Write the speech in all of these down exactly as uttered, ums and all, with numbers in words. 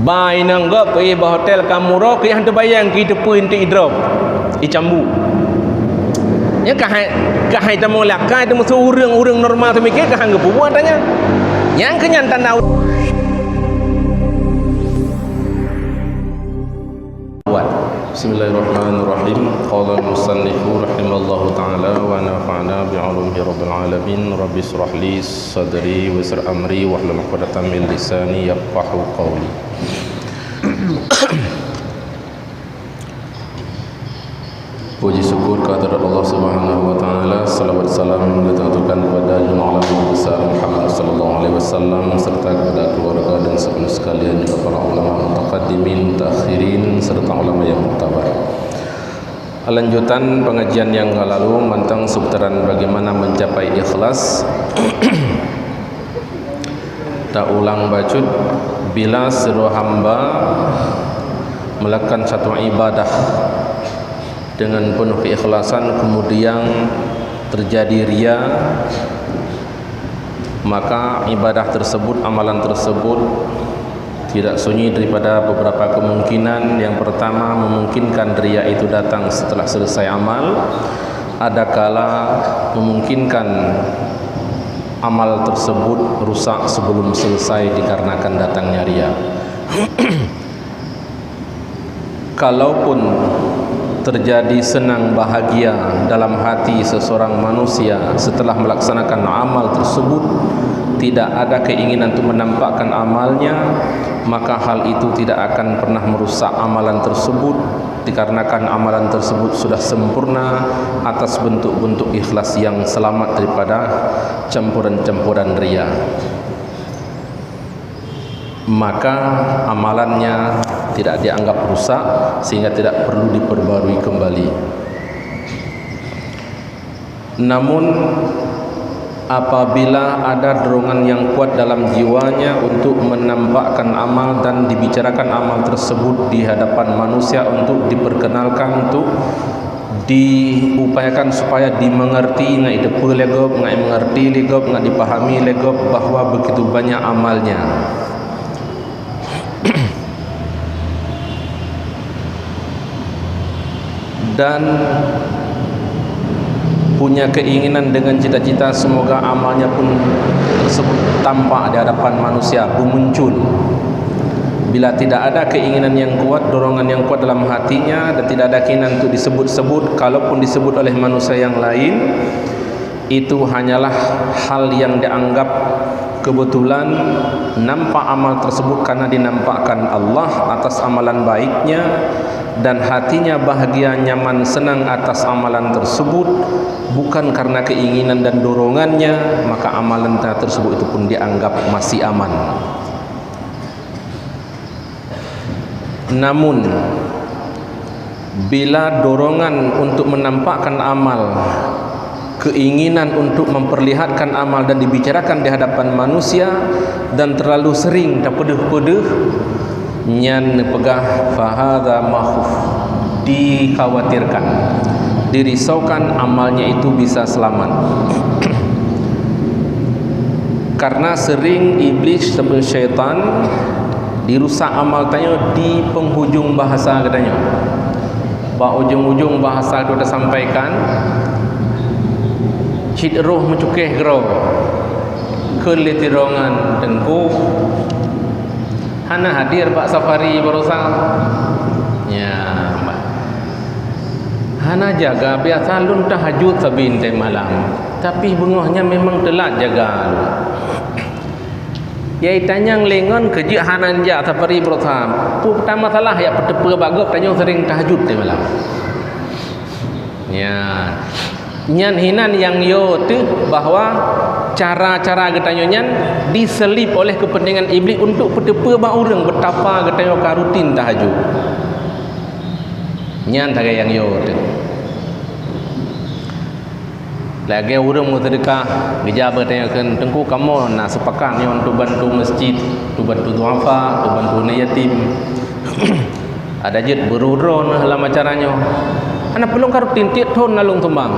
Ba inong gob peuéh bak hotel ka murah, keu nyang teubayang keu teupeu inti idrop, icambu. Nyan ka hai, ka hai tamong lakai teumeusu ureuëng-ureuëng normal teumikir ka hang geupeubuet ata nyan. Nyang keu nyan tanda. Bismillahirrahmanirrahim. Qala al-musannifu rahimallahu ta'ala wa nafa'ana bi 'ulumihi rabbil alamin. Rabbi israh li sadri wa yassir amri wahlul 'uqdatam min lisani yafqahu qawli. Puji syukur kehadirat Allah Subhanahu wa Ta'ala. Salawat salam kita aturkan kepada Junjungan Alam Nabi Besar Muhammad sallallahu alaihi wasallam, serta kepada keluarga dan sepenuh sekalian, juga para ulama mutaqaddimin, mutaakhirin, serta ulama yang muktabar. Lanjutan pengajian yang lalu, mantong seputaran bagaimana mencapai ikhlas. Taulang bacut, bila sidroe hamba melakukan satu ibadah dengan penuh keikhlasan, kemudian terjadi ria, maka ibadah tersebut, amalan tersebut tidak sunyi daripada beberapa kemungkinan. Yang pertama, memungkinkan ria itu datang setelah selesai amal. Adakala memungkinkan amal tersebut rusak sebelum selesai dikarenakan datangnya ria. Kalaupun terjadi senang bahagia dalam hati seseorang manusia setelah melaksanakan amal tersebut, tidak ada keinginan untuk menampakkan amalnya, maka hal itu tidak akan pernah merusak amalan tersebut, dikarenakan amalan tersebut sudah sempurna atas bentuk-bentuk ikhlas yang selamat daripada campuran-campuran ria. Maka amalannya tidak dianggap rusak, sehingga tidak perlu diperbarui kembali. Namun, apabila ada dorongan yang kuat dalam jiwanya untuk menampakkan amal dan dibicarakan amal tersebut di hadapan manusia untuk diperkenalkan, untuk diupayakan supaya dimengerti, ngat jiteupeue lé gob, ngat jimengerti lé gob, ngat jipahami lé gob bahwa begitu banyak amalnya. Dan punya keinginan dengan cita-cita semoga amalnya pun tersebut tampak di hadapan manusia, bermuncul. Bila tidak ada keinginan yang kuat, dorongan yang kuat dalam hatinya, dan tidak ada keinginan untuk disebut-sebut, kalaupun disebut oleh manusia yang lain, itu hanyalah hal yang dianggap kebetulan, nampak amal tersebut karena dinampakkan Allah atas amalan baiknya, dan hatinya bahagia, nyaman, senang atas amalan tersebut, bukan karena keinginan dan dorongannya, maka amalan tersebut itu pun dianggap masih aman. Namun, bila dorongan untuk menampakkan amal, keinginan untuk memperlihatkan amal dan dibicarakan di hadapan manusia, dan terlalu sering tapeudeuh-peudeuh, nyan neupeugah, "Fahadha makhuf," dikhawatirkan, dirisaukan amalnya itu bisa selamat. Karena sering iblis ataupun syaitan dirusak amal tanyoe di penghujung bahasa geutanyoe. Bak ujong-ujong bahasa tu tasampaikan, cit roh meucukéh keudroe, kheun lé sidroe ngon teungku, hana hadir bak safari baroesa. Nya, bah. Hana jaga, biasa lôn tahajud sabe teuh malam, tapi beungoh nyan memang teulat jaga lôn. Yai tanyong lé ngon keu jeuet hana jak safari baroesa. Peue peutama salah jak peuteupeue bak gob tanyoe sering tahajud teuh malam. Nya. Nyan hinan nyang yo teuh bahwa cara-cara geutanyoe nyan diselip oleh kepentingan iblis untuk peuteupeue bak ureuëng betapa geutanyoe ka rutin tahajud. Nyan sagai nyang yo teuh. Lagée ureuëng meuseudeukah, geujak bak geutanyoe kheun, "Teungku, kamoe na seupakat nyoe untuk bantu masjid, untuk bantu duafa, untuk bantu aneuk yatim." Ada jeuet beurudroe neuh lam acara nyoe. Hana peulong ka rutin tieb thon na lôn sumbang.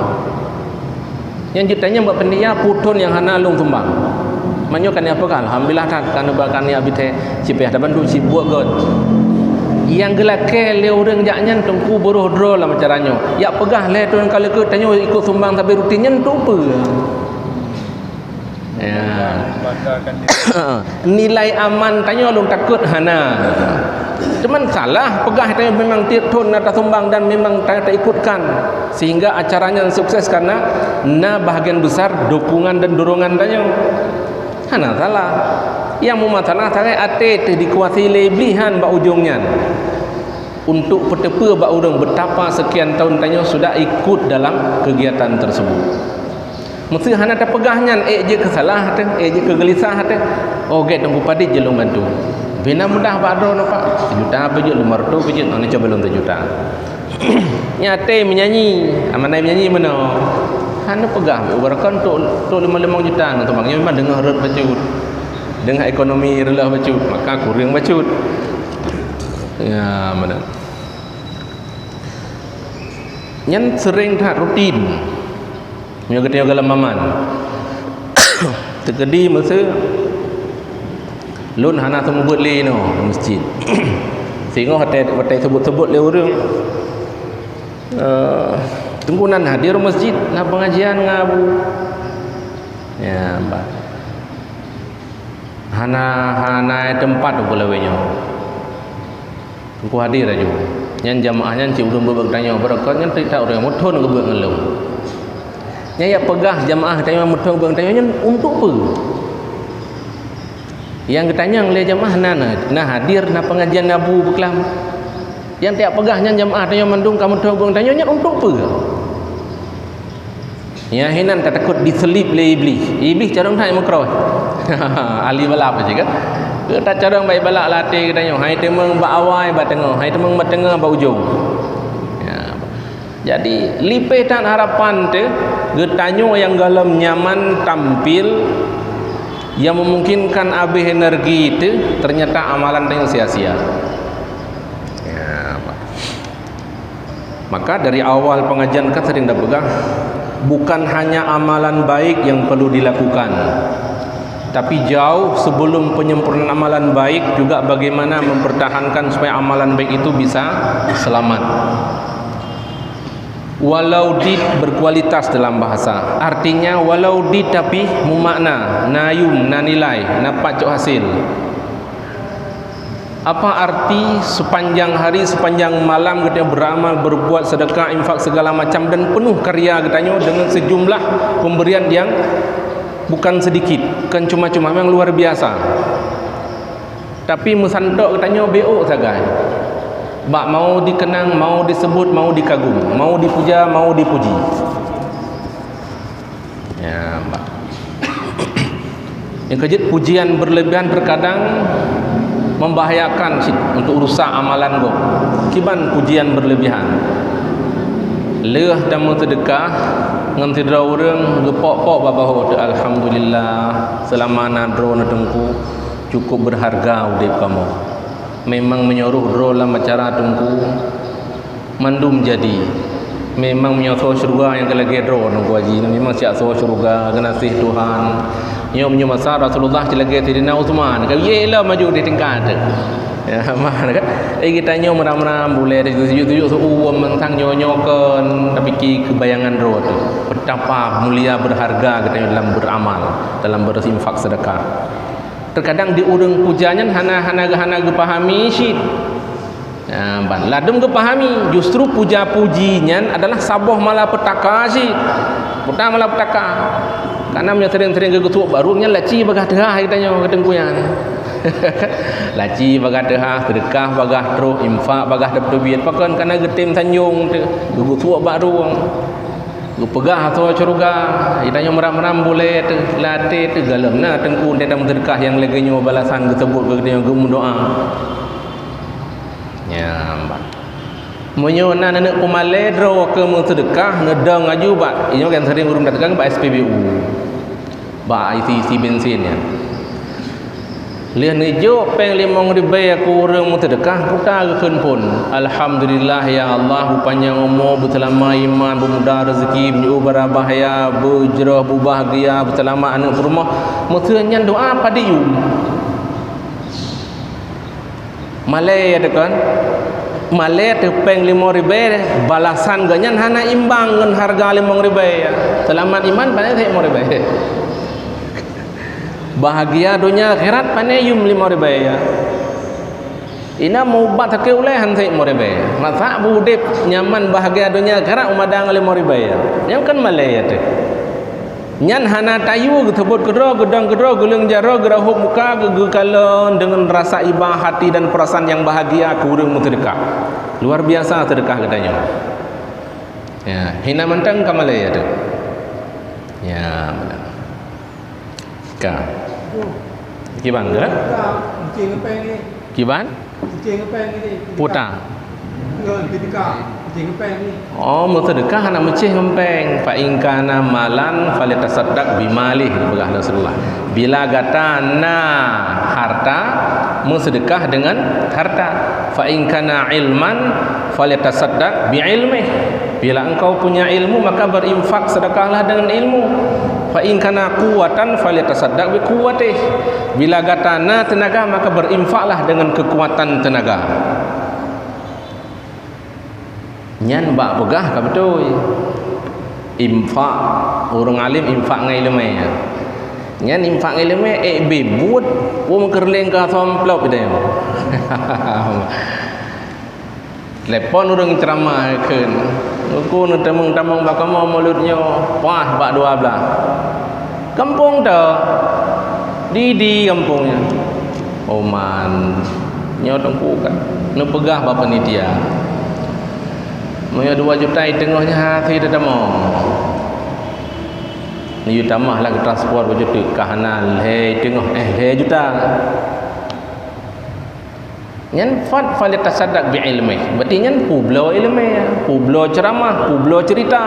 Nyang jeuet tanyong bak panitia, peue thon nyang hana lôn sumbang. Meunyoe kan nyan peugah, alhamdulillah that, kan ba kan nyan abit he, cipeh tabantu cit buet gét. Nyang geulakée lé ureuëng jak nyan teungku beurôh droe lam acara nyoe. Yak peugah lé tuan ka leukeue tanyoe ikut sumbang sabe rutin nyan untuk peue? Ya. Nilai aman tanyoe lôn takot hana. Cuman salah peugah tanyoe memang tiep thon na tasumbang dan memang ta-, taikutkan sehingga acara nyan sukses karena na bahagian besar dukungan dan dorongan tanyoe. Hana salah. Nyang meumasalah sagai até teuh dikuasai lé Iblih han bak ujong nyan. Untuk peuteupeue bak ureuëng betapa sekian tahun tanyoe sudah ikut dalam kegiatan tersebut. Meuseuh hana tapeugah nyan, ék jeuet keu salah teuh, ék jeuet keu geulisah teuh. Oh, gét teungku padit jeuet lôn bantu. Bina mudah bak droe nyoe, Pak. Sejuta peuet jeuet, lima ratus peuet jeuet, oh, ni cuba lôn sejuta. Nyaté meunyanyi, amanai meunyanyi meunoe. Hana peugah, ubar kon tok, tok lima limong juta ngon teumang. Nyoe memang deungoh rot bacut. Deungoh ekonomi reuloh bacut, maka kureueng bacut. Ya, mana? Nyan sering that rutin. Meunyoe geutanyoe galom aman. Teukeudi meuseuh lôn hana seumeubeuet lé inoe meuseujid. Singoh watée, watée seubut-seubut lé ureuëng, eh, teungku nan hadir meuseujid, na pengajian ngon Abu. Ya, bah. Hana, hana teumpat teungku lawée nyoe. Teungku hadir laju. Nyan jamaah nyan cit ureuëng beuet-beuet geutanyoe, barokon nyan teuka ureuëng meuthon geubeuet ngon lôn. Nyan yak peugah jamaah geutanyoe meuthon geubeuet geutanyoe nyan untuk peue? Nyang geutanyong lé jamaah na, na, na hadir, na pengajian Abu beuklam. Nyang tiep peugah nyan jamaah tanyoe mandum ka meuthon geubeuet geutanyoe nyan untuk peue? Nyang hinan tatakot diseulib lé Iblih. Iblih carông that meukrôh. Ahli balap aja kan. Tacarông bak balak lam até geutanyoe. Hai teumeung bak awai bak teungoh, hai teumeung bak teungoh bak ujong. Ya. Jadi, lipéh that harapan teuh geutanyoe nyang galom nyaman tampil nyang memungkinkan abéh energi teuh, ternyata amalan tanyoe sia-sia. Ya, Pak. Maka dari awal pengajian kan sering dah peugah, bukan hanya amalan baik yang perlu dilakukan, tapi jauh sebelum penyempurnaan amalan baik juga bagaimana mempertahankan supaya amalan baik itu bisa selamat. Walau dit berkualitas dalam bahasa, artinya walau dit tapi mumakna, na yum, na nilai, na pacok hasil. Apa arti sepanjang hari, sepanjang malam geutanyoe beramal, berbuat sedekah, infak segala macam dan penuh karya geutanyoe dengan sejumlah pemberian yang bukan sedikit, bukan cuma-cuma, memang luar biasa. Tapi meusantok geutanyoe bék sagai. Bak mau dikenang, mau disebut, mau dikagum, mau dipuja, mau dipuji. Ya, bah. Nyang keujeuet, pujian berlebihan terkadang membahayakan cit untuk rusak amalan gob. Kiban pujian berlebihan. Lheueh tameuseudeukah ngon sidroe ureuëng geupok-pok bak bahô teuh, "Alhamdulillah, seulama na droeneuh Teungku, cukup berharga udeb kamoe." Memang meunyoe roh droe lam acara Teungku, mandum jadi. Memang meunyoe soe syeuruga nyang keu lagée droe Teungku Haji, memang siat soe syeuruga, geunaséh Tuhan. Nyoe meunyoe masa Rasulullah cit lagée Saidina Utsman, ka ye lom maju di tingkat. Ya, mah kan. Eh, geutanyoe meuram-ram bulée, tujuk-tujuk seuuem mantang nyoe-nyoe kon, tapi keu bayangan droe teuh. Betapa mulia berharga geutanyoe dalam beramal, dalam berinfak sedekah. Terkadang di ureuëng puja nyan hana, hana, hana geupahami cit. Nah, ban ladum geupahami, justru puja-puji nyan adalah saboh malapetaka cit. Buta malapetaka. Karena meunyoe sering-sering geutuek bak rueng nyan, laci bagah teuhah geutanyoe keu Teungku nyan. Laci bagah teuhah, seudeukah bagah troh, infak bagah teupeubiet. Pakon? Karena geutem sanjong teuh, geutuek bak rueng. Geupeugah asoe syeuruga, geutanyoe meuram-ram bulée teuh, lam até teuh galom na Teungku, teuh tameuseudeukah nyang lagée nyoe balasan geuseubut keu geutanyoe geumeudoá. Nyan, ban. Meunyoe na aneuk peumalée droe keu meuseudeukah, neudong aju bak, inyoe kan sering ureuëng datang bak S P B U. Bak isi-isi bensin nyan. Lheueh neujok péng limong ribée keu ureuëng meuseudeukah, puta geukheun phon, "Alhamdulillah, ya Allah, beupanyang umu, beuseulama iman, beumudah rezeki, beunyoe bara bahya, beujroh, beubahgia, beuseulama aneuëk peurumoh." Meuseu nyan doa padiyum. Malée ya teukon? Malée teuh péng limong ribée, balasan geuh nyan hana imbang ngon hareuga limong ribée. Seulamat iman pane sép limong ribée. Bahagia donya akhirat pane yum limong ribée. Ina meuubat sakét ulée han sép limong ribée. Masa beu udeb nyaman bahagia donya akhirat umada ngon limong ribée. Nyan kan malée ya teuh. Nyan hana tayue geuseubot keudroe, geudong keudroe, geuleueng jaroe, geurahôb muka, geu-, geukalon deungon rasa iba hati dan peurasaan nyang bahagia keu ureuëng meuseudeukah. Luar biasa seudeukah geutanyoe. Ya, hina mantong ka malée ya teuh. Ya, meunan. Ka. Kiban ke? Kiban? Puta. Oh, meuseudeukah hana meucéh ngon péng. Fa in kana malan falyatasaddaq bimalih, peugah Rasulullah. Bila gata na harta, meuseudeukah deungon harta. Fa in kana ilman falyatasaddaq biilmih. Bila engkau punya ilmu, maka berinfak, sedekahlah dengan ilmu. Fa in kana quwwatan falyatasaddaq biquwwatih. Bila gata na teunaga, maka berinfaklah dengan kekuatan teunaga. Nyan bak peugah ka beutôi. Infak, ureuëng alim infak ngon iéleumé. Nyan infak ngon iéleumé, ék beuet, wong meukeureuléng ka asoe amplop ida nyoe. Telepon ureuëng ceuramah kheun, "Teungku, neutamong-tamong bak kamoe mulod nyoe, paih bak dua blaih." Gampông teuh, di-di gampông nyan. Oman, nyoe Teungku ka neupeugah bak panitia, meunyoe dua juta i teungoh nyan hase teutamong. Neuyue tamah lagée transport bak juta, ka hana lhée i teungoh, eh, lhée juta. Nyan fat falyatasaddaq biilmih. Berarti nyan peubloe iéleumé, peubloe ceuramah, peubloe ceurita.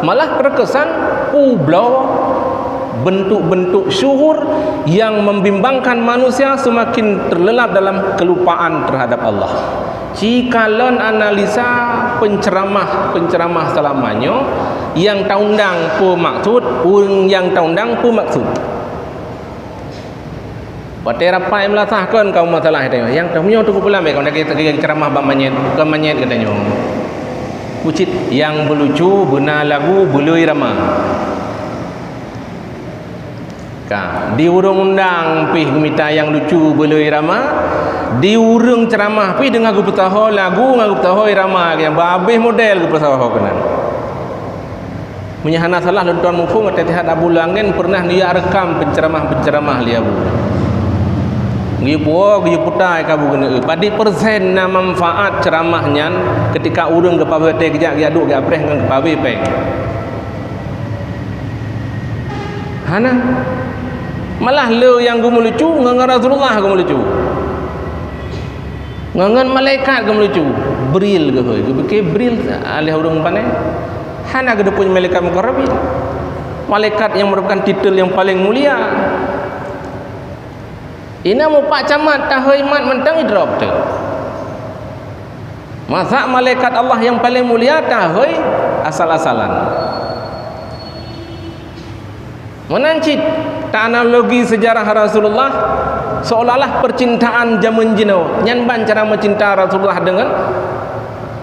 Malah teukesan peubloe bentuk-bentuk syuhur yang membimbangkan manusia semakin terlelap dalam kelupaan terhadap Allah. Jika lôn analisa penceramah-penceramah selama nyoe, nyang taundang peue maksud, ureuëng nyang taundang peue maksud. Watée rapat meulasah kon kaum masalah geutanyoe. Nyang teuh meunyoe teungku pulang bék kon lagée, lagée ceuramah bak manyét, kon manyét geutanyoe. Bucit nyang beulucu, beuna lagu, beuloi rama. Ka, di ureuëng undang pih geumita nyang lucu, beuloi rama, di ureuëng ceuramah pih deungon geupeusaho lagu, ngon geupeusaho irama nyang babeh model geupeusaho keunan. Meunyoe hana salah lôn tuan muphom, watée sihat Abu Langen peureunah neujak rekam penceramah-penceramah lé Abu. Geuyue puwoe, geuyue puta ka Abu keuneuk. Padum persen na manfaat ceuramah nyan keutika ureuëng geupabe watée geujak geujak duek geupreh ngon geupabe péng. Hana. Malah le nyang geumeulucu ngon, ngon Rasulullah geumeulucu. Ngon, ngon malaikat geumeulucu, Jibril geuhôi. Geupike Jibril aleh ureuëng pane. Hana geuteupeue malaikat mukarrabin. Malaikat nyang merupakan titel nyang paleng mulia. Ina mupak camat tahôi mat mantong idrop teuh. Masa malaikat Allah nyang paleng mulia tahôi asal-asalan. Meunan cit, ta analogi seujarah Rasulullah, seolah-olah percintaan jameun jinoe, nyan ban cara meucinta Rasulullah deungon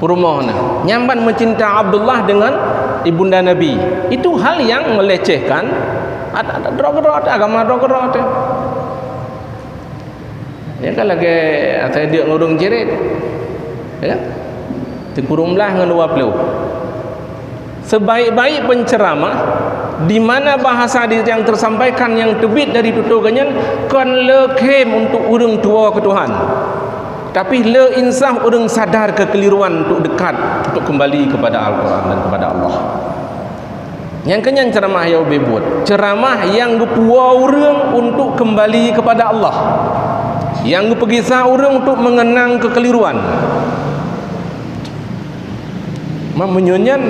peurumoh na. Nyan ban meucinta Abdullah deungon ibunda Nabi. Itu hal yang melecehkan ad-, ad-, droe keudroe teuh, agama droe keudroe teuh. Ya kan, lagée asai deuk ngon ureuëng cirit. Ya kan? Sikureueng blaih ngon dua ploh. Sebaik-baik penceramah, di mana bahasa di-, yang tersampaikan, yang teubiet dari tutoe geuh nyan, kon le khém untuk ureuëng tuwoe keu Tuhan. Tapi le insaf ureuëng sadar keukeliruan untuk dekat, untuk kembali kepada Al-Quran dan kepada Allah. Nyang keu nyan ceuramah nyang ubé buet. Ceuramah nyang geupuwoe ureuëng untuk kembali kepada Allah. Nyang geupeugisa ureuëng untuk mengenang keukeliruan. Ma meunyoe nyan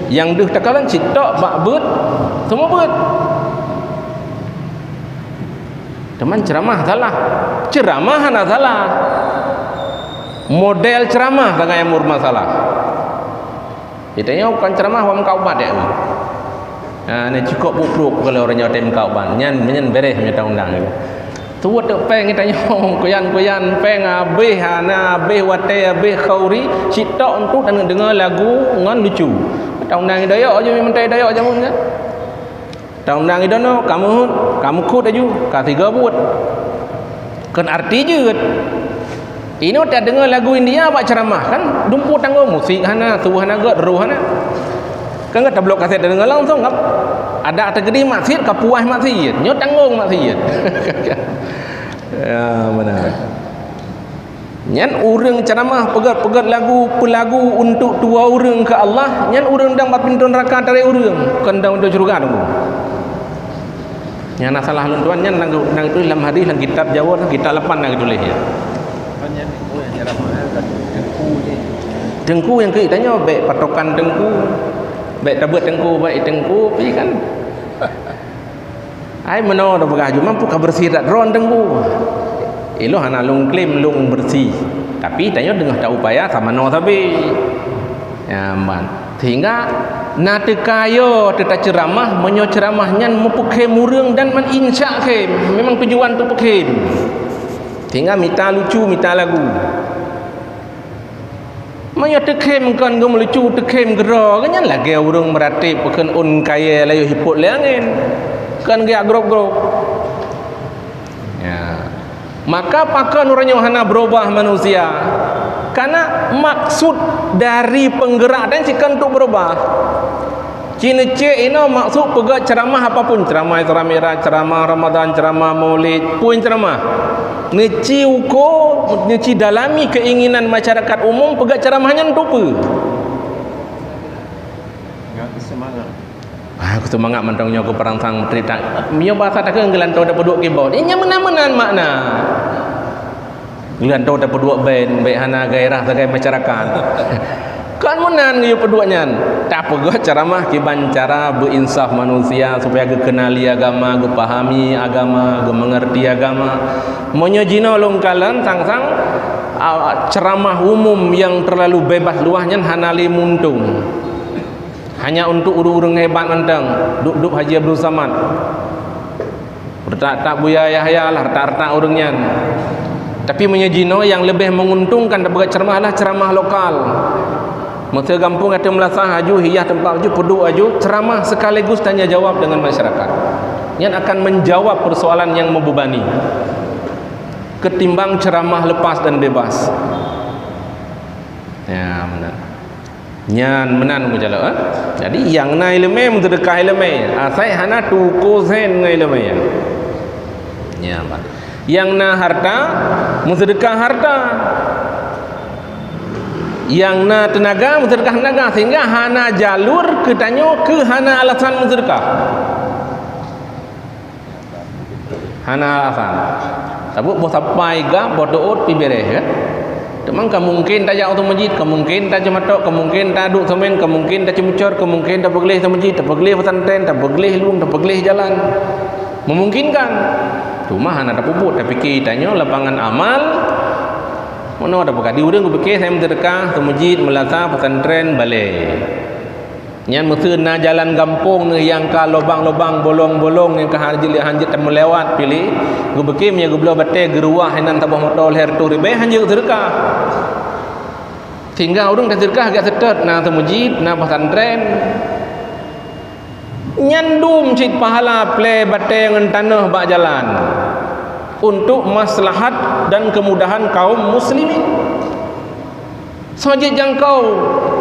nyang deuh takalon cit tok bak beuet, teuma beuet. Teuma ceramah salah. Ceramah hana salah. Model ceramah sagai nyang meurupa salah. Geutanyoe kon ceramah bak meukat ubat ya. Ha, ni cukup bubruk kalau ureuëng nyoe tem meukat ubat. Nyan, nyan beres meunyoe ta undang. Tuwot teuk péng geutanyoe, kuyan-kuyan péng habéh, hana habéh watée, habéh khauri, cit tok untuk deungoe lagu ngon lucu. Ta undang doyok aju, meuntée doyok jameun kan. Ta undang idanoe, kamu, kamu kut aju, ka tiga buet. Kon arti jeuet. Inoe tadeungoe lagu India bak ceramah kan, dumpeue tanggong, musik hana, su hana gét, roh hana. Kan gata bloe kaset tadeungoe langsung kan. Ada ata gede maksiat, ka puas maksiat. Nyoe tanggong maksiat. Ya, benar. Nyan ureuëng ceramah peugét-peugét lagu, peulagu untuk tuwoe ureuëng keu Allah, nyan ureuëng dang bak pintoe neuraka tarek ureuëng, kon dang pintoe syeuruga teungku. Nyan na salah lôn tuan, nyan nang, nang tuléh lam hadis, lam kitab Jawa, lam kitab lapan na geutuléh nyan. Teungku nyang keu tanyoe bék patokan teungku, bék tabeuet teungku, bék teungku pi kan. Ai meunoe tapeugah aju, mampu ka beureusi that droe teungku. Ilôn hana lôn klaim lôn beureusi, tapi tanyoe deungoh ta upaya samanoe sabe. Ya, man. Sehingga na teuka yo teuta ceuramah, meunyoe ceuramah nyan meupeukhem ureuëng dan man insya khem, memang tujuan untuk peukhem. Sehingga mita lucu, mita lagu. Meunyoe teukhem kon geumeulucu, teukhem keudroe, nyan lagée ureuëng meuratéb pakon ôn kayée layôh jipot lé angén, kon geujak grob-grob. Ya. Maka pakon uroe nyoe hana beurubah manusia? Karena maksud dari penggerak dan sikon untuk beurubah. Ci neucék inoe maksud peugét ceuramah apapun, ceuramah Isra Mi'raj, ceuramah Ramadan, ceuramah Maulid, peue ceuramah. Neuci uko, neuci dalami keinginan masyarakat umum peugét ceuramah nyan untuk peue? Ngat seumangat. Ah, aku seumangat mantong nyoe ku perangsang cerita. Nyoe bahasa takheun geulantoe tapeuduek keyboard. Nyan meunan-meunan makna. Geulantoe tapeuduek band, bék hana gairah sagai masyarakat. Kon meunan geuyue peuduek nyan. Tapeugah ceuramah kiban cara beuinsaf manusia supaya geukeunali agama, geupahami agama, geumeungerti agama. Meunyoe jinoe lôn kalon sang-sang, a, ceuramah umum nyang teulalu bebas luas nyan hana lé muntong. Hanya untuk ureuëng-ureuëng hebat mantong, dup-dup Haji Abdul Samad. Retak-retak Buya Yahya lah, retak-retak ureuëng nyan. Tapi meunyoe jinoe nyang leubeh menguntungkan tapeugah ceuramah lah ceuramah lokal. Meuseu gampông ateueh meulasah aju, hiyah teumpat aju, peuduek aju, ceuramah sekaligus tanya jawab dengan masyarakat. Nyan akan menjawab persoalan yang membebani ketimbang ceramah lepas dan bebas. Ya, benar. Nyan meunan meujalok, eh? Jadi, nyang na iéleumé meuseudeukah iéleumé, asai hana tuko sen ngon iéleumé. Nyan, bah. Nyang na hareuta meuseudeukah hareuta. Nyang na teunaga meuseudeukah teunaga, sehingga hana jalur keu tanyoe keu hana alasan meuseudeukah. Hana alasan. Saboh boh sapai gam, boh deuôt pi beres, ya. Teuma ka mungken tajak u masjid, ka mungken taceumatok, ka mungken taduek semen, ka mungken taceumencor, ka mungken tapeugleh masjid, tapeugleh pesantren, tapeugleh lôn, tapeugleh jalan. Memungkinkan. Cuma hana tapeubuet, tapike tanyoe lapangan amal. Meunoe tapeugah di ureuëng geupike, saya meuseudeukah, masjid, meulasah, pesantren, balai. Nyan meuseu na jalan gampông neuh nyang ka lobang-lobang, bolong-bolong nyang ka hanjeuet, hanjeuet tameulewat piléh, geubeukem nyang geubloe batée geuruwah inan saboh moto lhée reutôh ribée hanjeuet seudeukah. Sehingga ureuëng taseudeukah gak seutôt na seumeujid, na pesantren. Nyan dum cit pahala plé batée ngon tanoh bak jalan untuk maslahat dan kemudahan kaum muslimin. Soe jeuet jangkau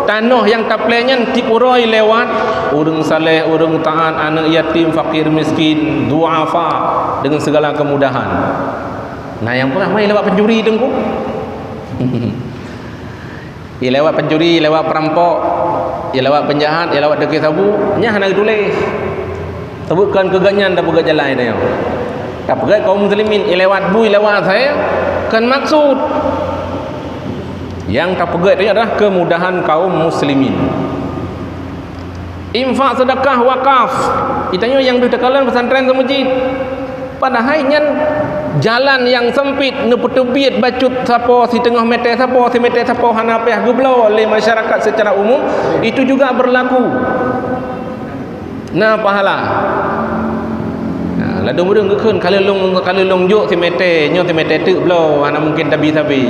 tanoh nyang taplé nyan tiep uroe lewat ureuëng saleh, ureuëng taat, aneuëk yatim, fakir miskin, duafa, dengan segala kemudahan. Nah, nyang peugah mai lewat pencuri teungku. Ilewat pencuri, ilewat perampok, ilewat penjahat, ilewat dengki sabu, nyan hana geutuléh. Saboh kon keu gobnyan tapeugét jalan tanyoe. Tapeugét kaum muslimin, ilewat bu, ilewat asai, kon maksud. Nyang tapeugét nyoe adalah kemudahan kaum muslimin. Infak, sedekah, wakaf. Geutanyoe nyang deuh takalon pesantren, seumeujid. Padahai nyan jalan nyang sempit, neupeuteubiet bacut sapo siteungoh meter sapo, simeter sapo, hana payah geubloe lé masyarakat secara umum, itu juga berlaku. Na pahala. Nah, ladôm ureuëng geukheun, "Ka lheueh lôn, ka lheueh lôn jok simeter, nyoe simeter teuk bloe, hana mungken tabi sabe."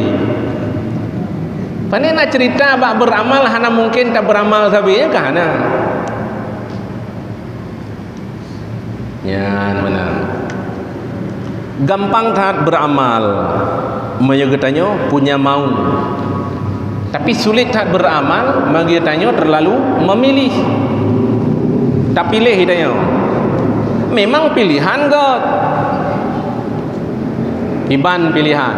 Pane na cerita bak beramal hana mungken taberamal sabe, nyan ka hana. Nyan meunan. Gampang that beramal meunyoe geutanyoe punya mau. Tapi sulit that beramal meunyoe geutanyoe terlalu memilih. Tapiléh geutanyoe. Memang pilihan göt. Iban pilihan.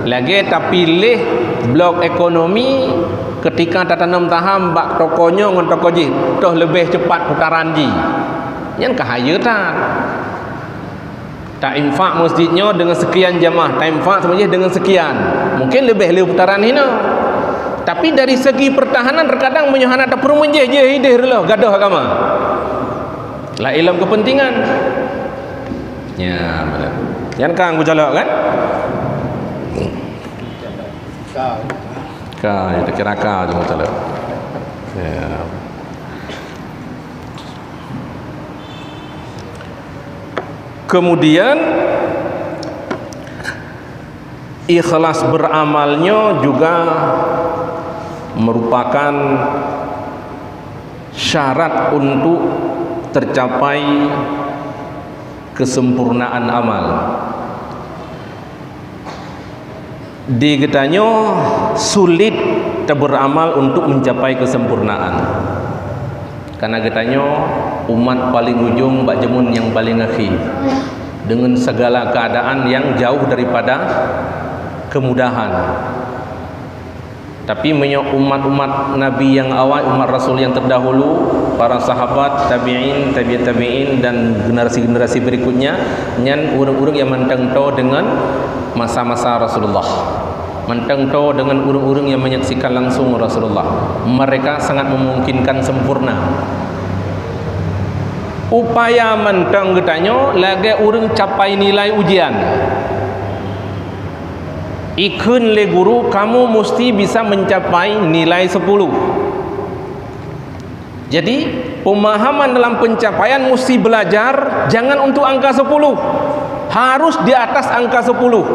Lagée tapiléh blok ekonomi ketika tatanom saham bak toko nyoe ngon toko jih, toh leubeh cepat putaran jih. Nyan ka hayeue that. Tainfak masjid nyoe dengan sekian jamaah, tainfak seumajih dengan sekian. Mungkin leubeh le putaran hinoe. Tapi dari segi pertahanan, terkadang meunyoe hana tapeurumeun jih, jih ideh reuloh gadoh agama. Laén lom kepentingan. Ya, betul. Nyan ka geucalok kan? Ka, ya, kira ka je geucalok. Ya. Kemudian, ikhlas beramalnya juga merupakan syarat untuk tercapai kesempurnaan amal. Di geutanyoe sulit taberamal untuk mencapai kesempurnaan. Karena geutanyoe umat paling ujong bak jameun nyang paling akhé. Dengan segala keadaan yang jauh daripada kemudahan. Tapi meunyoe umat-umat Nabi nyang awai, umat Rasul nyang terdahulu, para sahabat, tabi'in, tabi'ut tabi'in, dan generasi-generasi berikutnya, nyan ureuëng-ureuëng nyang mantong toe deungon masa-masa Rasulullah. Mantong toe deungon ureuëng-ureuëng nyang menyaksikan langsung Rasulullah. Mereka sangat memungkinkan sempurna. Upaya mantong geutanyoe lagée ureuëng capai nilai ujian. Ikheun lé guru, "Kamu musti bisa mencapai nilai sepuluh." Jadi, pemahaman dalam pencapaian musti belajar jangan untuk angka sepuluh. Harus di atas angka sepuluh.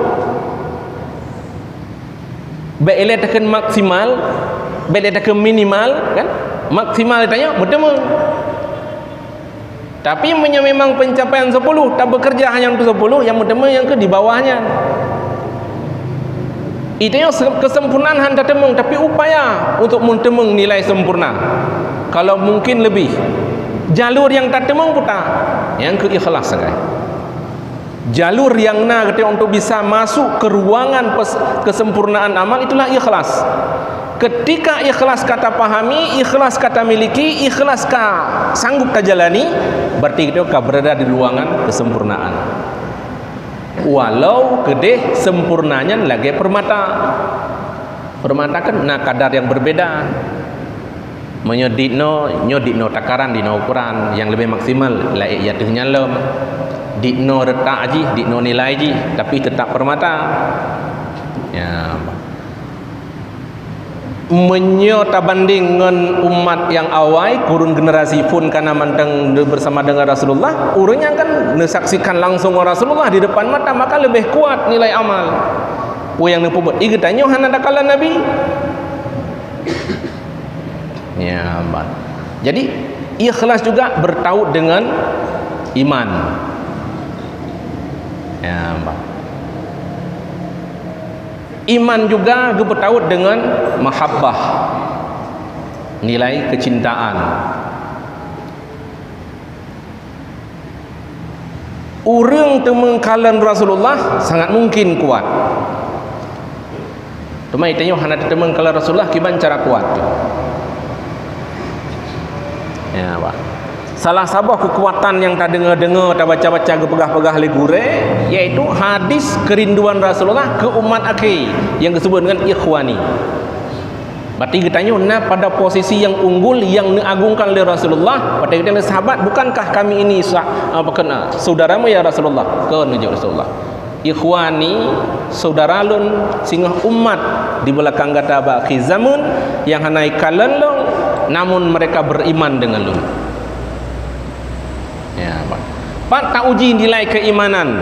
Bék ilée takheun maksimal, bék ilée takheun minimal, kan? Maksimal tanyoe meuteumé. Tapi meunyoe memang pencapaian sepuluh, tabekerja hanya untuk sepuluh, nyang meuteumé nyang keu di bawah nyan. Itu nyoe se-, kesempurnaan han tateumeung, tapi upaya untuk meuteumé nilai sempurna. Kalau mungkin lebih. Jalur nyang tateumeung puta, nyang keu ikhlas sagai. Jalur nyang na geutanyoe untuk bisa masuk ke ruangan pes-, kesempurnaan amal itulah ikhlas. Ketika ikhlas ka tapahami, ikhlas ka tamiliki, ikhlas ka sanggup tajalani, berarti geutanyoe ka berada di ruangan kesempurnaan. Walau keudeh sempurna nyan lagée permata. Permata kan na kadar nyang berbeda. Meunyoe dinoe, nyoe dinoe takaran, dinoe ukuran nyang leubeh maksimal, laén ateueh nyan lom. Dinoe reutak jih, dinoe nilai jih, tapi teutap permata. Ya. Meunyoe tabandeng ngon umat nyang awai, kurun generasi phon ka na mantong bersama dengan Rasulullah, ureuëng nyan kan neusaksikan langsung ngon Rasulullah di depan mata, maka leubeh kuat nilai amal. Peue nyang neupeubuet? Geutanyoe hana takalon Nabi. Ya, ban. Jadi, ikhlas juga bertaut dengan iman. Ya, ban. Iman juga geupeutaut dengan mahabbah, nilai kecintaan. Ureuëng teumeung kalon Rasulullah sangat mungkin kuat. Teuma tanyoe hana tateumeung kalon Rasulullah, kiban cara kuat teuh. Ya, bah. Salah saboh keukuatan nyang tadeungoe-deungoe, tabaca-baca, geupeugah-peugah lé gurée, yaitu hadis keurinduan Rasulullah keu umat akhé nyang geusebut ngon ikhwani. Berarti geutanyoe na pada posisi nyang unggul, nyang neuagungkan lé Rasulullah. Watée geutanyoe sahabat, "Bukankah kami ini sa-, apa keunan, saudaramu ya Rasulullah?" Kheun jaweueb Rasulullah. "Ikhwani, saudara lôn, singoh umat di beulakang gata bak akhé zaman nyang hana ikalon lôn, namun mereka beriman dengan lôn." Ya, pat, pat tauji nilai keimanan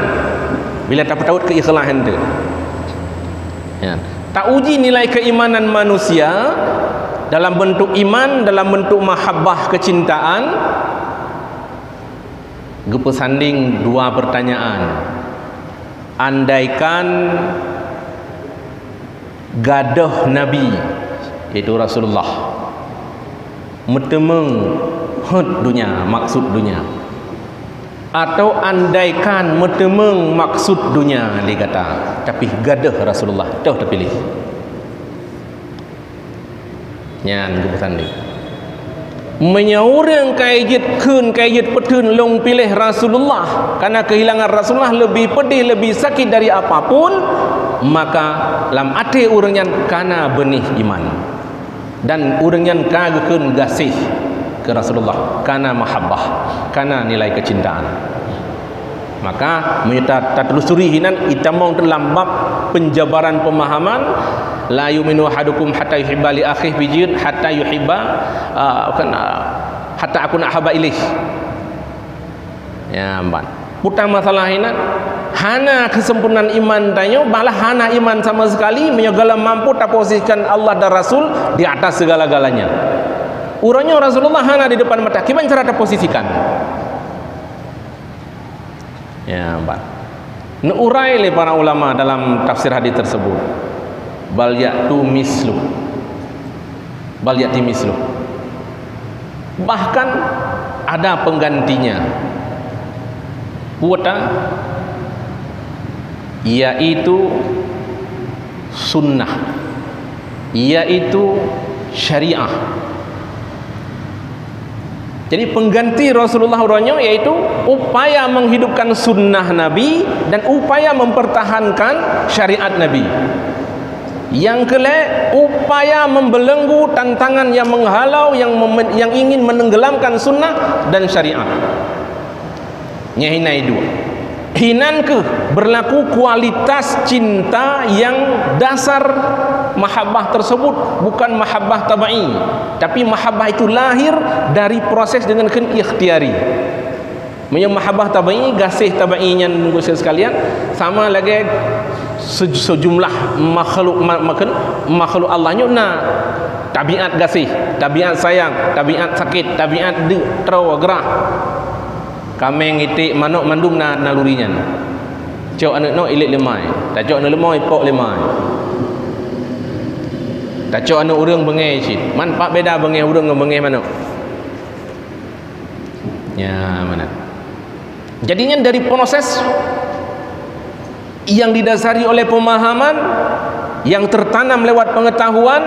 bila tapeutawot keu ikhlasan tu. Ya. Tauji nilai keimanan manusia dalam bentuk iman, dalam bentuk mahabbah, kecintaan, geupeusanding dua pertanyaan. Andaikan gadôh Nabi, yaitu Rasulullah, meuteumeung hot dunia, maksud dunia, atau andaikan meuteumeung maksud dunia lé gata, tapi gadôh Rasulullah, toh teupiléh. Nyan geupeusanding. Meunyoe ureuëng ka jeuet kheun, ka jeuet peutheun lôn piléh Rasulullah, karena kehilangan Rasulullah lebih pedih, lebih sakit dari apapun, maka lam até ureuëng nyan kana beunih iman. Dan ureuëng nyan ka geukheun gaséh keu Rasulullah, kana mahabbah, kana nilai kecintaan. Maka, meunyoe ta-, tatelusuri hinan, itamong teuh lam bab penjabaran pemahaman, "La yu'minu ahadukum hatta yuhibba li akhihi," bijeuet, "hatta yuhibba," ah, bukan, ah, "hatta akuna ahabba ilaih." Ya, ban. Puta masalah hinan, hana kesempurnaan iman tanyoe, malah hana iman sama sekali, meunyoe galak mampu taposisikan Allah dan Rasul di atas segala-galanya. Uroe nyoe Rasulullah hana di depan mata, kiban cara taposisikan? Ya, ban. Neuurai lé para ulama dalam tafsir hadis tersebut, "Bal ya'tu mislu." "Bal ya'ti mislu." Bahkan ada penggantinya. Puta, yaitu sunnah, yaitu syariah. Jadi, pengganti Rasulullah uroe nyoe yaitu upaya menghidupkan sunnah Nabi dan upaya mempertahankan syariat Nabi. Nyang keulhèe, upaya membelenggu tantangan yang menghalau, yang mem-, yang ingin menenggelamkan sunnah dan syariat. Nyan hina dua. Hinan keuh berlaku kualitas cinta yang dasar mahabbah tersebut, bukan mahabbah tabai, tapi mahabbah itu lahir dari proses dengan kheun ikhtiyari. Meunyoe mahabbah tabai, gaséh tabai nyan, geusie sekalian, sama lagée se-, sejumlah makhluk, ma-, makhluk, makhluk Allah nyoe na tabiat gaséh, tabiat sayang, tabiat sakét, tabiat deuk, troe, grah. Kaméng, iték, manok mandum na naluri nyan. Cok aneuëk noe ilék lé ma, tacok aneuëk leumo ipok lé ma. Tacok aneuëk ureuëng beungéh cit. Man pat beda beungéh ureuëng ngon beungéh manok? Ya, mana? Jadi nyan dari proses yang didasari oleh pemahaman yang tertanam lewat pengetahuan,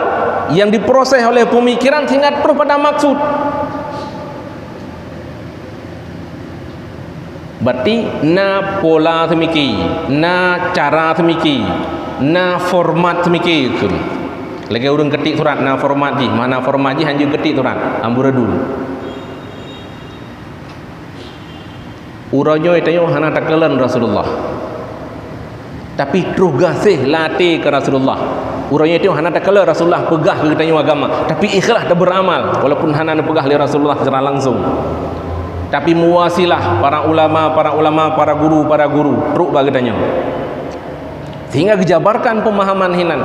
yang diproses oleh pemikiran sehingga terus pada maksud. Berarti na pola seumiki, na cara seumiki, na format seumiki kheun. Lagée ureuëng keutik surat na format jih, mana format jih hanjeuet keutik surat, amburadul. Uroe nyoe tanyoe hana takalon Rasulullah. Tapi troh gaséh lam até keu Rasulullah. Uroe nyoe tanyoe hana takalon Rasulullah peugah keu geutanyoe agama, tapi ikhlas dan beramal walaupun hana neupeugah lé Rasulullah secara langsung. Tapi muwasilah para ulama, para ulama, para guru, para guru trok bak geutanyoe. Sehingga geujabarkan pemahaman hinan.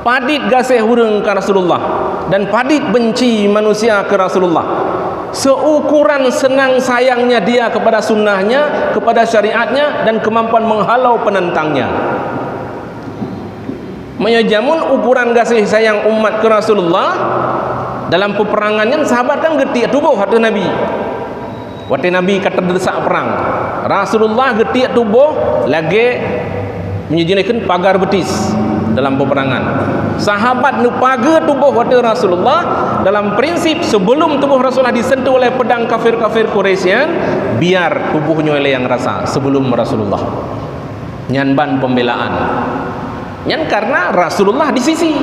Padit gaséh ureuëng keu Rasulullah dan padit benci manusia keu Rasulullah. Seukuran seunang sayangnya dia kepada sunnahnya, kepada syariatnya, dan kemampuan menghalau penentangnya. Meunyoe jameun ukuran gaséh sayang umat keu Rasulullah, dalam peperangan nyan sahabat kan geutiek tuboh ateueh Nabi. Watée Nabi ka teudeusak prang, Rasulullah geutiek tuboh lagée meunyoe jih kheun pagar beutis dalam peperangan. Sahabat neupageue tuboh watée Rasulullah dalam prinsip sebelum tuboh Rasulullah disentuh oleh pedang kafir-kafir Quraisy nyan, biar tuboh nyoe lé nyang rasa sebelum Rasulullah. Nyan ban pembelaan. Nyan karena Rasulullah di sisi.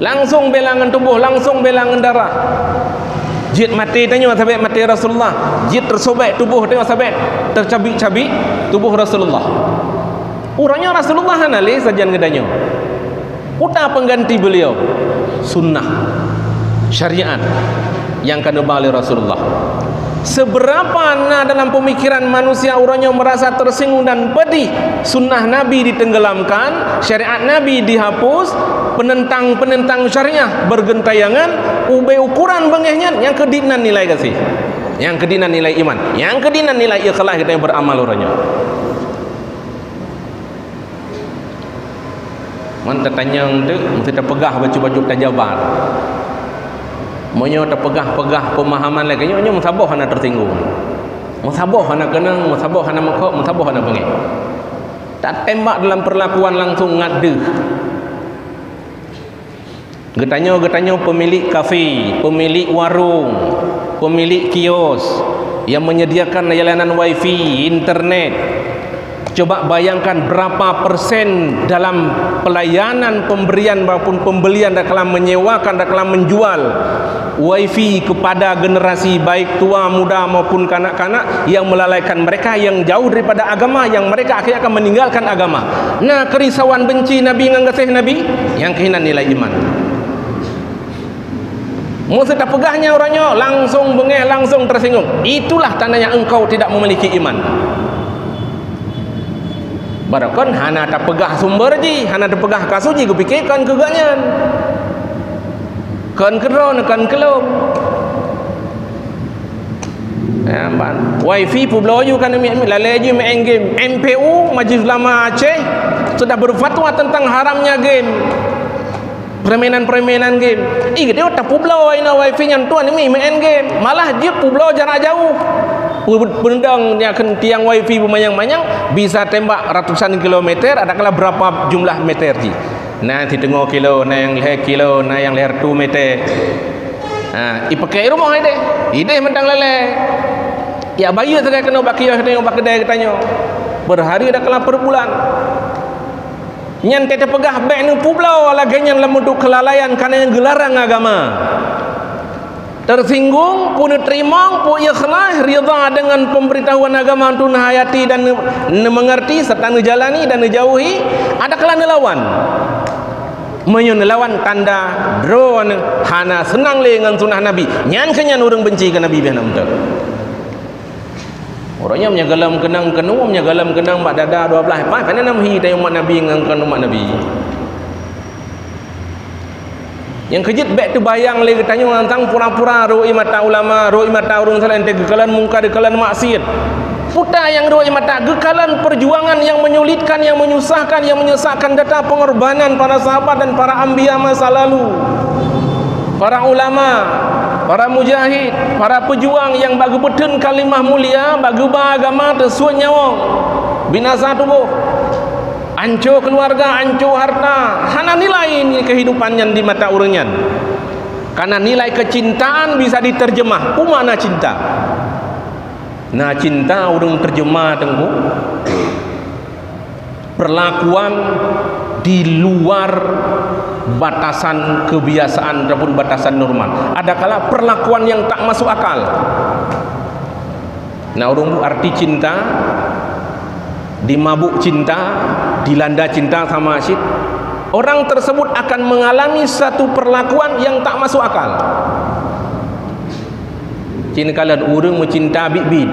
Langsong bela ngon tuboh, langsong bela ngon darah. Jeuet maté tanyoe sabab maté Rasulullah. Jeuet teusobek tuboh tanyoe sabab teucabik-cabik tuboh Rasulullah. Uroe nyoe Rasulullah hana lé sajan geutanyoe. Peue pengganti beliau? Sunnah, syariat nyang ka neuba lé Rasulullah. Seberapa na dalam pemikiran manusia uroe nyoe merasa tersinggung dan pedih, sunnah Nabi ditenggelamkan, syariat Nabi dihapus, penentang-penentang syariah bergentayangan, ubé ukuran beungéh nyan, nyang keu dinan nilai gaséh, nyang keu dinan nilai iman, nyang keu dinan nilai ikhlas geutanyoe beramal uroe nyoe. Man tatanyong teuk, meusti tapeugah bacut-bacut tajabat. Meunyoe tapeugah-peugah pemahaman lagée nyoe, nyoe meusaboh hana teusinggung. Meusaboh hana keunong, meusaboh hana meukok, meusaboh hana beungéh. Tatembak dalam perlakuan langsung ngat deuh. Geutanyoe, geutanyoe pemilik kafe, pemilik warong, pemilik kios yang menyediakan layanan wifi, internet. Coba bayangkan berapa persen dalam pelayanan pemberian maupun pembelian dan kelam menyewakan dan kelam menjual wifi kepada generasi baik tua, muda maupun kanak-kanak yang melalaikan mereka yang jauh daripada agama, yang mereka akhirnya akan meninggalkan agama. Na kerisauan benci Nabi ngon gaséh Nabi, nyang keuh inan nilai iman. Meuseuti tapeugah nyan uroe nyoe, langsung beungéh, langsung tersinggung. Itulah tandanya engkau tidak memiliki iman. Barokon hana tapeugah sumber jih, hana tapeugah kasus jih, geupike kon keu geuhnyan. Kon keu droeneuh, kon keu lôn. Ya, ban. Wifi peubloe ju kan mi-, mi-, lalée ju main game. M P U, Majelis Ulama Aceh, sudah berfatwa tentang haramnya game. Permainan-permainan game. Ih, geutanyoe tapeubloe inoe wifi nyan tuan mi main game. Malah jeuet peubloe jarak jauh. Pu-, peundang nyan kheun tiang wifi beumanyang-manyang, bisa tembak ratusan kilometer, adakala berapa jumlah meter jih. Na siteungoh kilo, na nyang lhée kilo, na nyang lhée reutôh meter. Ha, ipakée rumoh ideh. Ideh mantong lalée. Ya, bayeue sagai keunoe bak kios, keunoe bak keudai geutanyoe. Per hari adakala per bulan. Nyan teupeugah bék neupeubloe lagée nyan lam meuduek keulalaian, kareuna nyang geularang agama. Teusinggung, peue neuteurimong, peue ikhlas, ridha deungon pemberitahuan agama untuk neuhayati dan neu-, neumeungerti serta neujalani dan neujauhi, adakala neulawan. Meunyoe neulawan, tanda droeneuh hana seunang lé ngon sunnah Nabi. Nyan keuh nyan ureuëng benci keu Nabi beh na meuteuk. Uroe nyoe meunyoe gohlom keunong keunoe, meunyoe gohlom keunong bak dada dua blaih, paih, pane nam hi tayong umat Nabi ngon kon umat Nabi. Nyang keujeuet bék teubayang lé geutanyoe teuntang pura-pura rhot ie mata ulama, rhot ie mata ureuëng saleh, teuh geukalon mungkar, geukalon maksiat. Peue nyang rhot ie mata, geukalon perjuangan yang menyulitkan, yang menyusahkan, yang menyesakkan, data pengorbanan para sahabat dan para anbiya masa lalu. Para ulama, para mujahid, para pejuang nyang bak geubeuteun kalimah mulia, bak geuba agama teusuet nyawöng, binasa tuboh, anco keuluwarga, anco harta, hana nilai kehidupan nyan di mata ureuëng nyan. Karena nilai kecintaan bisa diterjemah. Peue makna cinta? Na cinta ureuëng terjemah, Teungku. Perlakuan di luar batasan kebiasaan ataupun batasan normal. Adakala perlakuan yang tak masuk akal. Na ureuëng arti cinta, dimabuk cinta, dilanda cinta sama cit. Orang tersebut akan mengalami satu perlakuan yang tak masuk akal. Cit neukalon ureuëng meucinta biet-biet.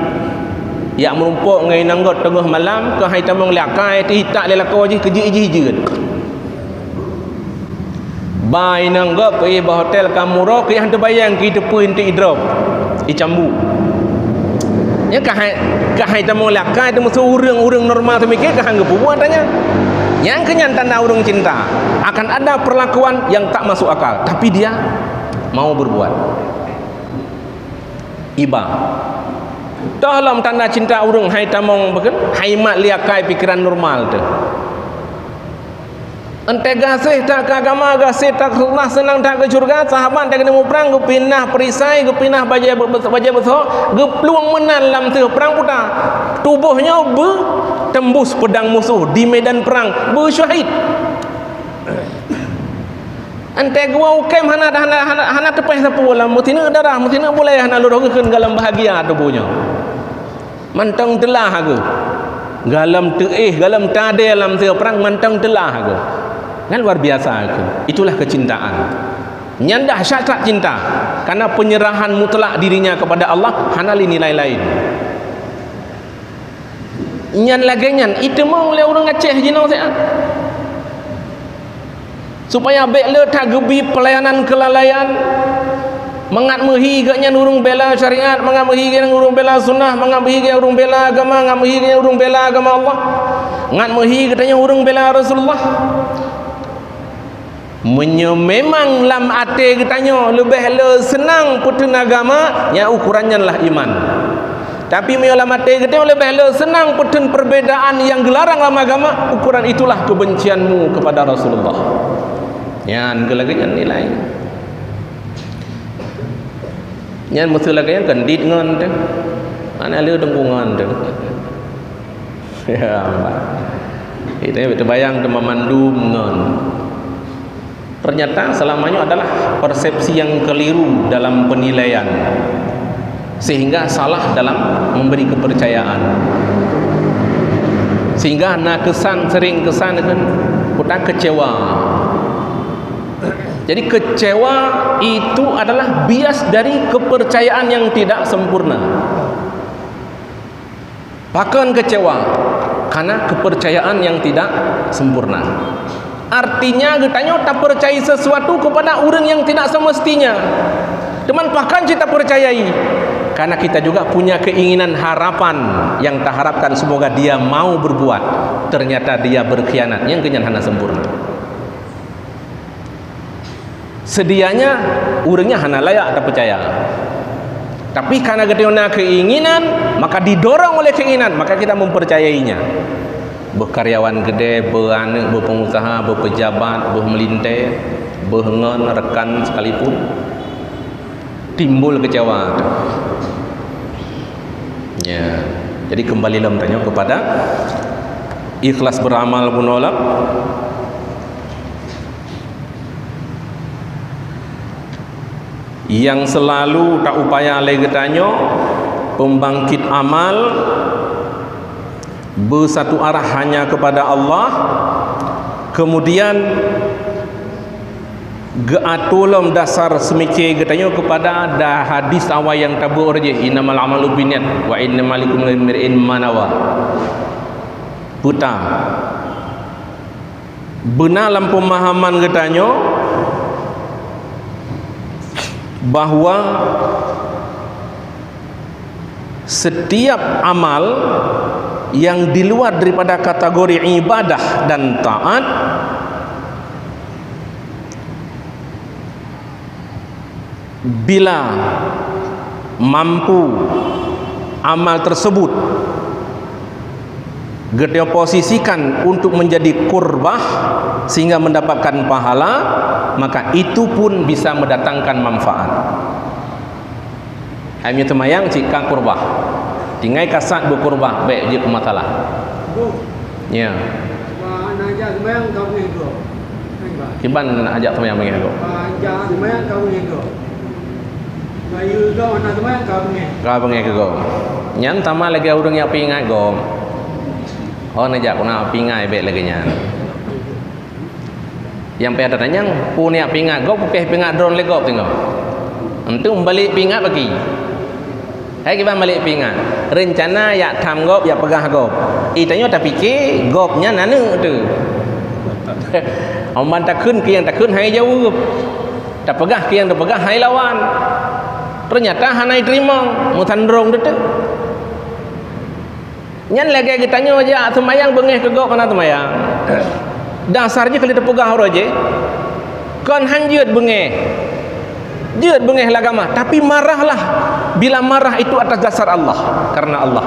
Jak meurumpok ngon inong gét teungoh malam, keuhai tamong lé akai, teuitak lé lakoe jih, keu jih ijih jeuet. Ba inong gét peuéh bak hotel ka murah, keu nyang teubayang keu teupeu inti idrop, icambu. Nyan keuhai, keuhai tamong lé akai, teumeusu ureuëng-ureuëng normal teumiké keuhai geupeubuet nyan. Nyang keu nyan tanda ureuëng cinta. Akan ada perlakuan yang tak masuk akal, tapi dia mau berbuat. Iba. Toh lom tanda cinta ureuëng hai tamong beukeun, hai mat lé akai pikeran normal teuh. Entée gaséh that keu agama, gaséh that keu Allah, seunang that keu syeuruga, sahabat that keuneuk muprang, geupinah perisai, geupinah bajée be-, bajée beusoe, geuplueng meunan lam teuh prang puta. Tuboh nyoe beutembus peudang musoh di medan prang, beusyahid. Entée geuwoe u kem hana, hana, hana, hana teupéh sapeue lam, meusineuk darah, meusineuk bulée hana lurôh geukheun galom bahagia tuboh nyoe. Mantong teulah geuh. Galom teuéh, galom tadée lam sigoe prang mantong teulah geuh. Kan luar biasa geuh. Itulah kecintaan. Nyan dahsyat that cinta. Karena penyerahan mutlak dirinya kepada Allah, hana lé nilai laén. Nyan lagée nyan, iteumong lé ureuëng Aceh jinoe siat. Supaya bék le that geubi peulayanan keulalaian, mangat meuhi geuh nyan ureuëng bela syariat, mangat meuhi geuh nyan ureuëng bela sunnah, mangat meuhi geuh nyan ureuëng bela agama, mangat meuhi geuh nyan ureuëng bela agama Allah, mangat meuhi geutanyoe ureuëng bela Rasulullah. Meunyoe memang lam até geutanyoe leubeh le seunang peutheun agama, nyan ukuran nyan lah iman. Tapi meunyoe lam até geutanyoe leubeh le seunang peutheun perbedaan nyang geularang lam agama, ukuran itulah kebencianmu kepada Rasulullah. Nyan keuh lagée nyan nilai. Nyan meuseu lagée nyan kan dit ngon teuh. Hana le teungku ngon teuh. Ya Allah. Itu ya, teubayang teuma mandum ngon. Ternyata selama nyoe adalah persepsi yang keliru dalam penilaian, sehingga salah dalam memberi kepercayaan, sehingga na keusan, sering keusan kan, kita kecewa. Jadi kecewa itu adalah bias dari kepercayaan yang tidak sempurna. Pakon kecewa? Karena kepercayaan yang tidak sempurna. Artinya geutanyoe tapercayai sesuatu kepada ureuëng yang tidak semestinya. Teuma pakon cit tapercayai? Karena kita juga punya keinginan, harapan yang taharapkan semoga dia mau berbuat. Ternyata dia berkhianat. Nyang keu nyan hana sempurna. Sedianya ureuëng nyan hana layak tapeucaya. Tapi karena geutanyoe na keinginan, maka didorong oleh keinginan, maka kita mempercayainya. Beuh karyawan gede, beuh aneuëk, beuh pengusaha, beuh pejabat, beuh melintée, beuh ngon rekan sekalipun, timbul kecewa. Ya. Jadi kembali lom tanyoe kepada ikhlas beramal bunoe lom. Nyang selalu taupaya lé geutanyoe, pembangkit amal beusatu arah hanya kepada Allah, kemudian geuatoe lom dasar seumike geutanyoe kepada da hadis awai nyang tabeuet jih, "Innamal a'malu binniyat wa innama likulli imri'in ma nawa." Peue ta Beuna lam peumahaman geutanyoe bahwa setiap amal yang di luar daripada kategori ibadah dan taat, bila mampu amal tersebut geuposisikan untuk menjadi kurbah sehingga mendapatkan pahala, maka itu pun bisa mendatangkan manfaat. Hai meunyoe teumayang cit ka kurbah, tinggai kasat beukurbah, bék jeuet keu masalah. Ya. Wah, na jak seumayang ka beungéh gob. Kiban na jak seumayang beungéh gob. Wah, jak seumayang ka beungéh gob. Bayeue gob na seumayang ka beungéh. Ka beungéh keu gob. Nyan sama lagée ureuëng nyang peuingat gob. Oh, na jak keu na peuingat bék lagée nyan. Nyang payah tatanyong, peue nyang peuingat gob, peue peuingat droe lé gob singoh. Entu meubalek peuingat bagi. Hai kiban balek peuingat. Reuncana jak tham gob, jak peugah gob. Itanyoe tapike gob nyan aneuëk teuh. Oman takheun keu nyang takheun hai jaweueb. Tapeugah keu nyang tapeugah hai lawan. Ternyata hana iteurimong, meusandrong teuh. Nyan lagée geutanyoe jak seumayang beungéh keu gob hana seumayang. Dasar jih kali teupeugah uroe jih, kon han jeuet beungéh. Jeuet beungéh lam agama, tapi marahlah bila marah itu atas dasar Allah, karena Allah.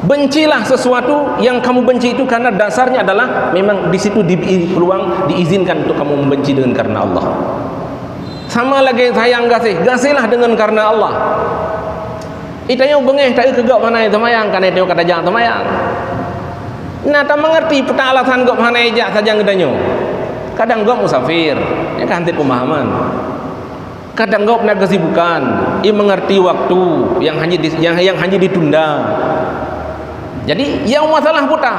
Bencilah sesuatu yang kamu benci itu karena dasarnya adalah memang di situ diberi peluang, diizinkan untuk kamu membenci dengan karena Allah. Sama lagée sayang gaséh, gaséhlah dengan karena Allah. Itanyoe beungéh taeu keu gob hana seumayang, kana itanyoe ka tajak seumayang. Na tameungerti peue ta alasan gob hana jak sajan geutanyoe. Kadang gob musafir. Nyan kan hantet pemahaman. Kadang gob na kesibukan, ia mengerti waktu yang hanya di, yang, yang hanya ditunda. Jadi, nyang masalah peue ta?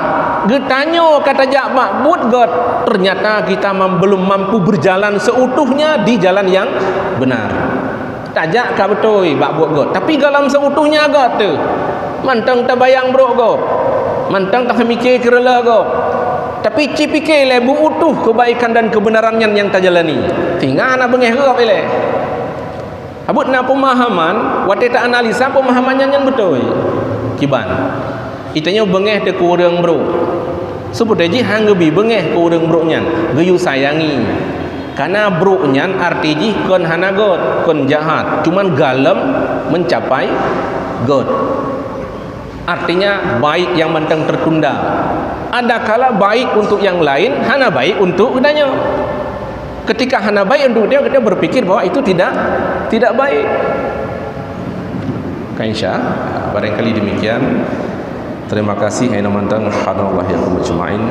Geutanyoe ka tajak bak buet gét, ternyata kita mam-, belum mampu berjalan seutuhnya di jalan yang benar. Tajak ka beutôi bak buet gét, tapi gohlom seutuhnya gét teuh. Mantong tabayang brok gob, mantong tamike keureuloh gob. Tapi ci pike lé beutuh kebaikan dan kebenaran nyan nyang tajalani, sehingga hana beungéh gob ilée. Abot na pemahaman, watée ta analisa pemahaman nyan, nyan beutôi. Kiban. Geutanyoe beungéh teuh keu ureuëng brok. Seubeutoe jih han geubi beungéh keu ureuëng brok nyan, geuyue sayangi. Karena brok nyan arti jih kon hana gét, kon jahat, cuman gohlom mencapai gét. Artinya, baik yang mantong tertunda. Adakala baik untuk yang lain, hana baik untuk geutanyoe. Ketika hana baik untuk geutanyoe, kita berpikir bahwa itu tidak, tidak baik. Kan, insya, barangkali demikian. Terima kasih, hai mantong. Subhanallah ya ajmain.